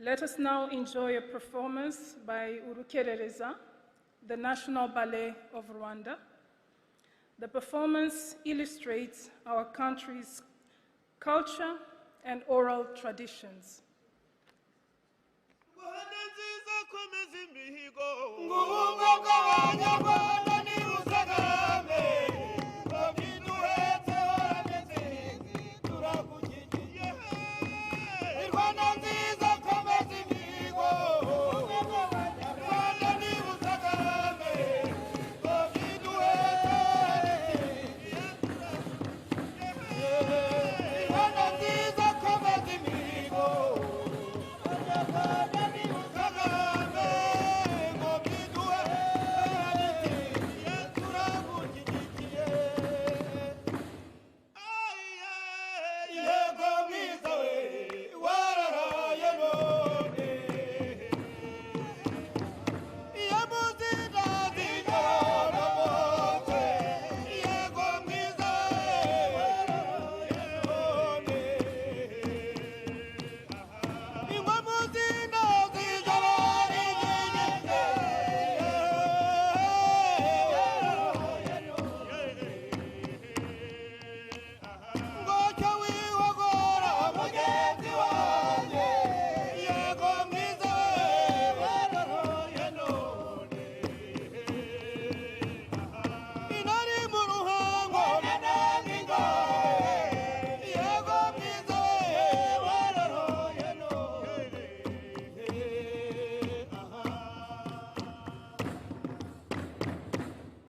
Let us now enjoy a performance by Urukerereza, the National Ballet of Rwanda. The performance illustrates our country's culture and oral traditions. Rwanda nziza, komeza imihigo. Ngo ubumwe bw'Abanyarwanda.